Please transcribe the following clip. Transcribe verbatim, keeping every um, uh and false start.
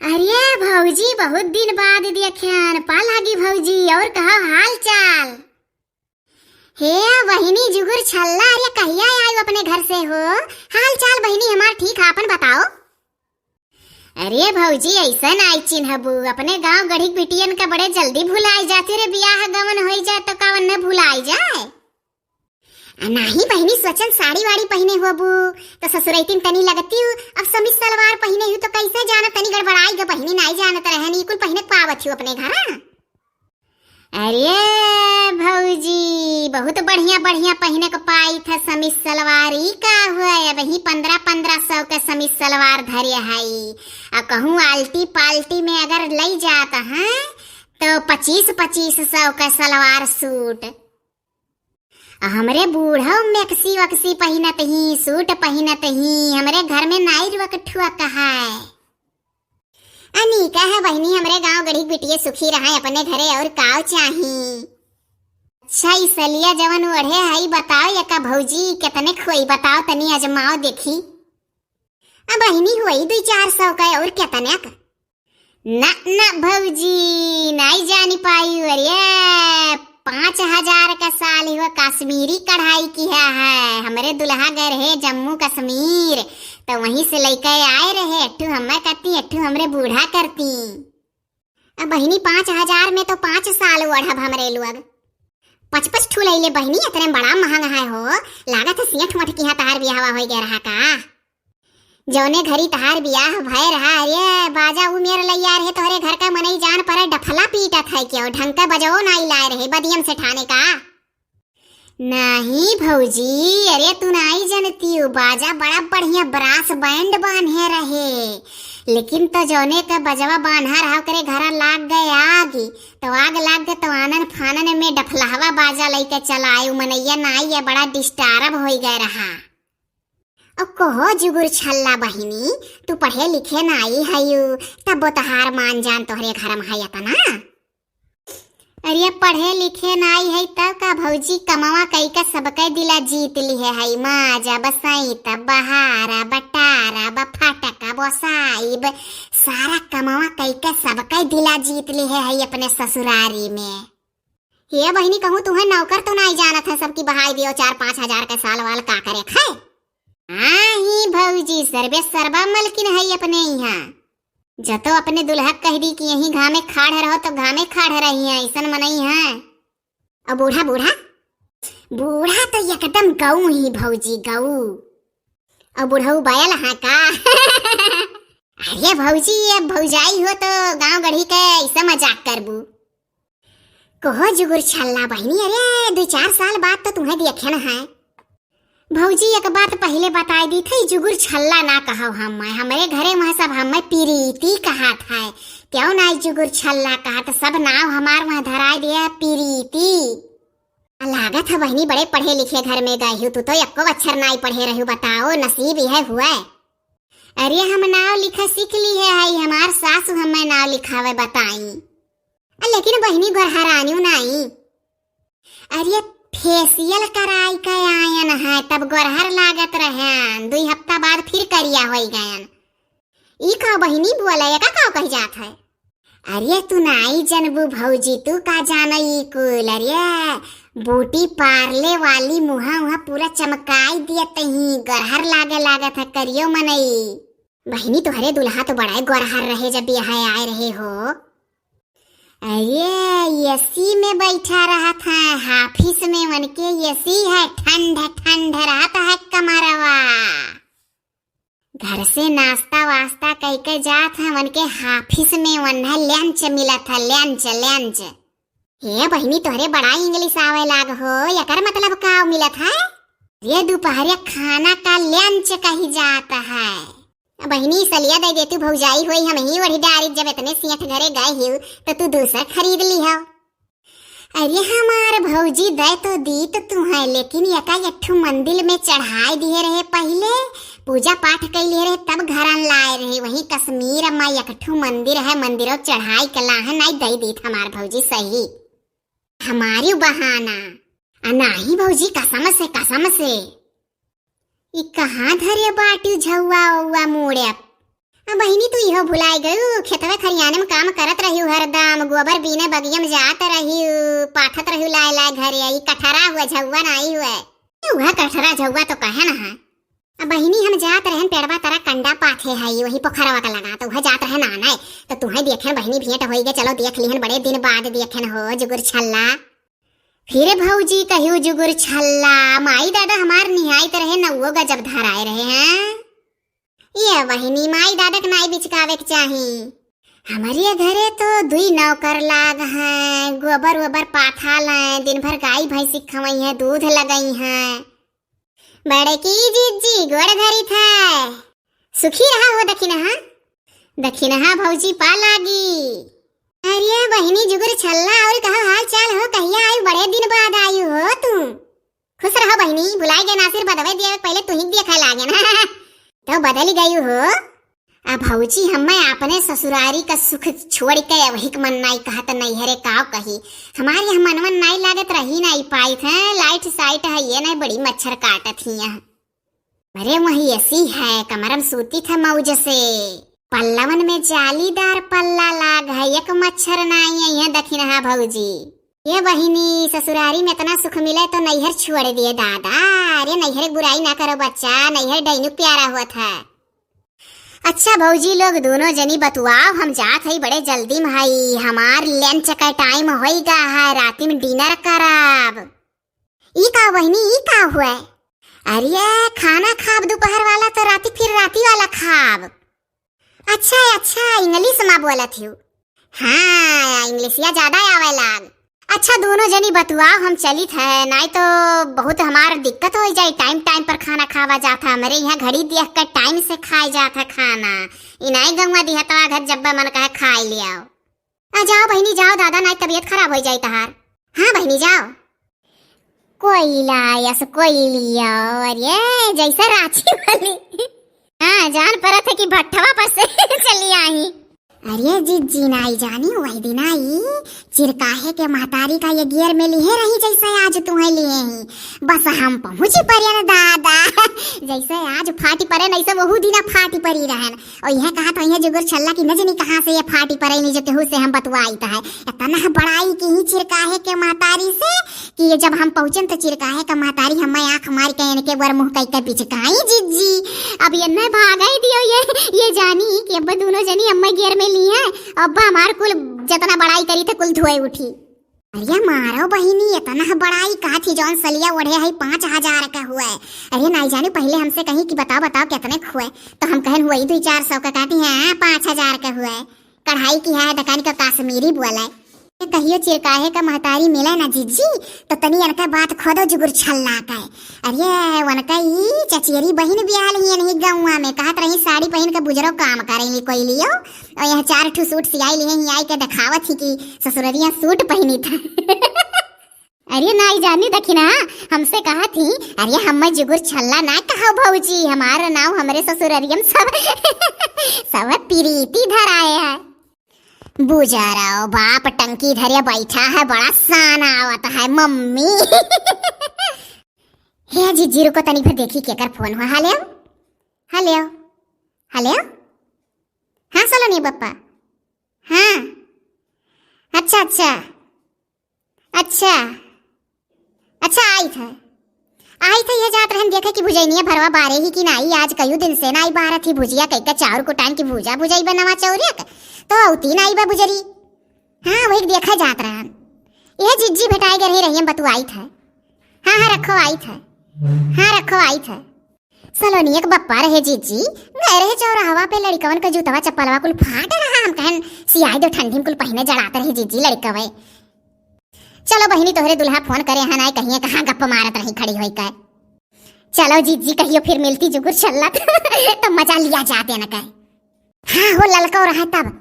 अरे भौजी, बहुत दिन बाद देखेन, पा लागी भौजी, और कहो हाल चाल? हे बहिनी जुगुर छल्ला, अरे कहिया आयु अपने घर से हो? हाल चाल बहिनी हमार ठीक है, आपन बताओ। अरे भौजी, ऐसन आई चिन्हबू, अपने गांव गढ़ी के बिटियन का बड़े जल्दी भुलाई जाती रे, बियाह गवन होई जाए तो का वन्ने भुलाई जाए? आ नाही बहिनी, सोचन साड़ी वाड़ी पहिने होबू तो ससुरैतिन तनी लगती हूँ, अब समीज सलवार पहिने हूँ तो कैसे जाना तनी गड़बड़ाई ग बहिनी, नाई जानत रहनी कुल पहिने के पावत हूँ अपने घर। अरे भौजी, बहुत बढ़िया बढ़िया पहिने के पाई था समीज सलवार, ई का हुआ? अब ही पन्द्रह पन्द्रह सौ के समीज सलवार धरे हई, आ कहूँ आल्टी पाल्टी में अगर लई जात हैं तो पच्चीस पच्चीस सौ के सलवार सूट। आ हमरे बूढ़ो मैक्सी वक्सी पहिनत ही, सूट पहिनत ही, हमरे घर में नाई रुआ के ठुआ कहाए। अनी कहे बहिनी, हमरे गांव गढ़ी बिटिये सुखी रहे अपने घरे, और काव चाही? अच्छा, ई सलिया जवन ओढ़े हई, बताओ एका भौजी, केतने खोई, बताओ तनी, अजमाओ देखी। अब बहिनी हुई दुई चार सौ का, और केतने का? ना, ना भौजी, नाई जानी पाई। अरे, पाँच हजार का साल ही वो कश्मीरी कढ़ाई किहा है। हमरे दुल्हा गए रहे जम्मू कश्मीर, तो वहीं से लइके आए रहे। अट्ठू हमें कहती, अट्ठू हमरे बूढ़ा करती। अब बहिनी, पाँच हजार में तो पाँच साल ओढ़ब हमरे लोग। पच पच ठू लइले बहिनी, इतने बड़ा महंग है हो। लागत है सेठ मोठ किहा तहार बियाहवा होई गया रहा का? जौने घरी तहार बियाह भय रहा, अरे बाजा उ मेर लैया रहे, तोहरे घर का मनई जान पर डफला पीटत है, क्यों ढंग का बजवो नाई लाए रहे बदियम से ठाने का। नाही भौजी, अरे तू नाई जनती हो, बाजा बड़ा बढ़िया brass band बांधे रहे, लेकिन तो जौने का बजवा बांधा रहा ओकरे घरा लाग गए आग, तो आग लाग गए तो आनन फानन में डफलहवा बाजा लइके चला आए, उ मनैया नाई है, बड़ा disturb होई गए रहा। अब कहो जुगुर छल्ला बहिनी, तू पढ़े लिखे नाई हयू, तब तहार मान जान तोहरे घर में है इतना? अरे पढ़े लिखे नाई है तब का भौजी, कमवा कई का सबके दिला जीत लिहे है। माजा बसाई तब बहारा बटारा बफाटका बसाइब, सारा कमवा कई का सबके दिला जीत लिहे है अपने ससुरारी में। हे बहिनी, कहूँ तुहें नौकर तो नाई जानत है, सबकी बहाई दियो चार पाँच हजार के साल वाल का करे खाए। हाँ ही भौजी, सर्वे सर्वा मलकिन है अपने यहाँ। जतो अपने दुल्हा कह दी कि यहीं घामे खाड़ रहो तो घामे खाड़ रही है, ऐसन मनई है। और बूढ़ा, बूढ़ा, बूढ़ा तो एकदम गऊ ही भौजी, गऊ। और बुढ़ऊ बैल हाँ का? अरे भौजी, ये भौजाई हो तो गांव गढ़ी के ऐसा मजाक करबू। कहो जुगुर छल्ला बहिनी, अरे दुई चार साल बाद तो तुहें देखे न है। भौजी एक बात पहिले बताई दी थी, जुगुर छल्ला ना कहो हम, हमरे घरे वह सब हमें प्रीति कहा था। क्यों ना जुगुर छल्ला कहा तो सब नाव हमार वह धराई दिया प्रीति। लागत है बहिनी बड़े पढ़े लिखे घर में गए हो, तू तो एको अक्षर नाई पढ़े रहू, बताओ नसीब यह हुआ। अरे हम नाव लिखा सीख लिहे हई, हमार सासु हमें नाव लिखावे बताई। आ, लेकिन बहिनी गोरहरानियो नाई। अरे facial कराई के आयन है, तब गोरहर लागत रहन, दुई हफ्ता बाद फिर करिया होई गयन। ई का बहिनी बोले, एका का कही जात है? अरे तू नाई जनबू भौजी, तू का जाना ई कुल? अरे बूटी पार्ले वाली मुहा उहा पूरा चमकाई दियत ही, गोरहर लागे लागत है करियो मनई। बहिनी, तोहरे दुल्हा तो बड़ा ही गोरहर रहे जब यहाँ आए रहे हो। अरे, एसी में बैठा रहत है, हाफिस में उनके एसी है, ठंड ठंड रहत है कमरवा। घर से नाश्ता वास्ता कई के जात है, उनके हाफिस में उन्हें lunch मिलत है, lunch, lunch। हे बहिनी, तोहरे बड़ा English आवे लाग हो, एकर मतलब का मिलत है? ये दोपहरिया खाना का lunch कही जात है। बहिनी, सलिया दे देतू भौजाई होई, हम ही ओढ़ी डारी, जब इतने सेठ घरे गए हिउ, तो तू दूसर खरीद ली हो। अरे हमार भौजी दे तो दी तो तू है, लेकिन एका एक ठो मंदिर में चढ़ाई दिए रहे पहिले, पूजा पाठ कैले रहे, तब घरन लाए रहे। वहीं कश्मीर में एक ठो मंदिर है, मंदिरों चढ़ाई के लाहन आई दे दीत हमार भौजी सही। हमारी बहाना। आ नाही भौजी, कसम से, कसम से। ई कहाँ धरे बाटी झौआ ओआ मूड़े? अब बहिनी, तू इहो भुलाइ गयू, खेतवे खरियाने में काम करत रहियू हरदम, गोबर बीने बगिया में जात रहियू, पाथत रहियू लाए लाए घरे, ई कठरा हुआ, झउआ नाई हुआ। ए, उहे कठरा झउआ तो कहे न है। अब बहिनी, हम जात रहन पेड़वा तरा कंडा पाथे है, वही पोखरवा का लगा, तो उहे जात रहन आने, तो तुहे देखेन बहिनी, भेंट होई गे, चलो देख लिहन, बड़े दिन बाद देखेन हो जुगुर छल्ला। फिर भौजी कहियो जुगुर छल्ला, माई दादा हमार निहाइत रहे, नउओ गजब धराए रहे हैं। ए बहिनी, माई दादा के नाई बिचकावे के चाही। हमरे घरे तो दुई नौकर लाग हैं, गोबर वोबर पाथा लें, दिन भर गाई भैंसी खवई हैं, दूध लगई हैं। बड़की जिज्जी गोड़ धरी था। सुखी रहा हो दखिनहा। दखिनहा भौजी पा लागी। अरे बहिनी जुगुर छल्ला, और कहो हाल चाल हो, कहिया आयु, बड़े दिन बाद आयु हो तू। खुश रहो बहिनी, भुलाए गए नासिर बदवे दिए पहले तू ही देखा लागे ना। तो बदली गयू हो। अब भौजी हमें अपने ससुरारी का सुख छोड़ के वही के मन नाई कहत नैहरे काव कही। हमारे यहाँ मनवन नाई लागत रही नाई पाइत है, लाइट साइट है ये नहीं, बड़ी मच्छर काटत ही यहाँ। अरे वही एसी है, कमरा में सूती था मौज से। पल्लवन में जालीदार पल्ला लाग है, एक मच्छर नाई है यहाँ दखिनहा भौजी। ए बहिनी, ससुरारी में इतना सुख मिले तो नैहर छोड़ दिए दादा। अरे नैहर के बुराई ना करो बच्चा, नैहर डैनुक प्यारा हुआ था। अच्छा भौजी लोग दोनों जनी बतुआओ, हम जात हई बड़े जल्दी में हई, हमार लंच का टाइम होई गा है, राती में डिनर करब। ई का बहिनी, ई का हुआ? अरे खाना खाब दोपहर वाला तो राती फिर राती वाला खाब। अच्छा अच्छा, इंग्लिश में बोलत हूँ। हाँ, इंग्लिशिया ज्यादा आवे लाग। अच्छा दोनों जनी बतुआओ, हम चलित है, नाई तो बहुत हमार दिक्कत हो जाई। टाइम टाइम पर खाना खावा जात है, हमरे यहाँ घड़ी देख कर टाइम से खाए जात है खाना। ई नाई गंगवा दिहतवा घर जब्बे मन कहे खाए ले आओ। आ जाओ बहिनी जाओ, दादा नाई तबीयत खराब हो जाई तहार। हाँ बहिनी जाओ। कोयला यस कोयलिया, अरे जैसे रांची वाली। हाँ, जान परत है कि भट्ठवा पर से चली आई। अरे जिज्जी नाई जानी, वही दिन आई चिरकाहे के महतारी का ये गियर में लिहे रही, जैसे आज तुम्हें लिए ही। बस हम पहुँची परे न दादा, जैसे आज फाटी परे न, ऐसे वहू दिना फाटी परी रहन। और यह कहा था यह जुगुर छल्ला कि न जनी कहाँ से ये फाटी परे नहीं, जो केहू से हम बतवाइत है। इतना बड़ाई की ही चिरकाहे के महतारी से कि ये जब हम पहुँचन तो चिरकाहे का महतारी हमें आँख मार के इनके बर मुँह कई के बिचकाई जिज्जी। अब ये न भागाई दियो ये, ये जानी कि अब दोनों जनी अम्मा गियर में ली है, अब हमार कुल जितना बड़ाई करी थे कुल धोए उठी। अरे मारो बहिनी, इतना बड़ाई कहा थी, जौन सलिया ओढ़े है पाँच हजार का हुआ है। अरे नाई जानी पहले हमसे कही कि बताओ बताओ कितने का हुआ है, तो हम कहन हुआ ही दुई चार सौ का, कहती हैं पाँच हजार का हुआ है। कढ़ाई की है दुकान का, काश्मीरी बोला है। ये कहियो चिरकाहे का महतारी मिले ना जिज्जी, तो तनी अनका बात खोदो जुगुर छल्ला का है। अरे वनका ई चचेरी बहिन बियाह ली है नहीं गौवा में, कहत रही साड़ी पहन के बुजरो काम करेली कोई लियो, और यह चार ठू सूट सियाई लिए ही आई के दिखावत ही कि ससुररिया सूट पहनी था। अरे नाई जानी दखिना, हमसे कहा थी, अरे हम्मे जुगुर छल्ला ना कहो भौजी, हमारा नाम हमरे ससुररियम सब सब प्रीति धराए है। बुजरो बाप टंकी धरे बैठा है, बड़ा सान आवत है मम्मी। हे जिज्जी रुको तनी भर देखी केकर फोन हुआ। हेलो, हेलो, हेलो। हाँ सलोनी बप्पा। हाँ, अच्छा अच्छा अच्छा। अच्छा आइत है, आइत है, ये जात रहन देखे कि भुजैनिया भरवा बारे ही कि नाई। आज कयू दिन से नाई बारत ही, भुजिया कई का चाउर कुटान की भूजा भुजाई बनवा चौरिया के, तो औती नाई बा बुजरी। हाँ वही देखा जात रहन। ये जिज्जी भेटाए गए रही, रही हम बतुआइत है। हाँ हाँ रखो आइत है, हाँ रखो आइत है। सलोनिया के बप्पा रहे जिज्जी, गए रहे चौराहवा पे, लड़िकवन के जूतवा चप्पलवा कुल फाट रहा। हम कहन सियाई दो ठंडी में कुल पहिने जड़ात रहे जिज्जी लड़िकवे। चलो बहिनी तोहरे दुल्हा फोन करे हन, आए कहिए कहाँ गप्प मारत रही खड़ी होई के। चलो जिज्जी कहियो फिर मिलती जुगुर छल्ला त मजा लिया जाते न कहे। हाँ हो ललको रहा तब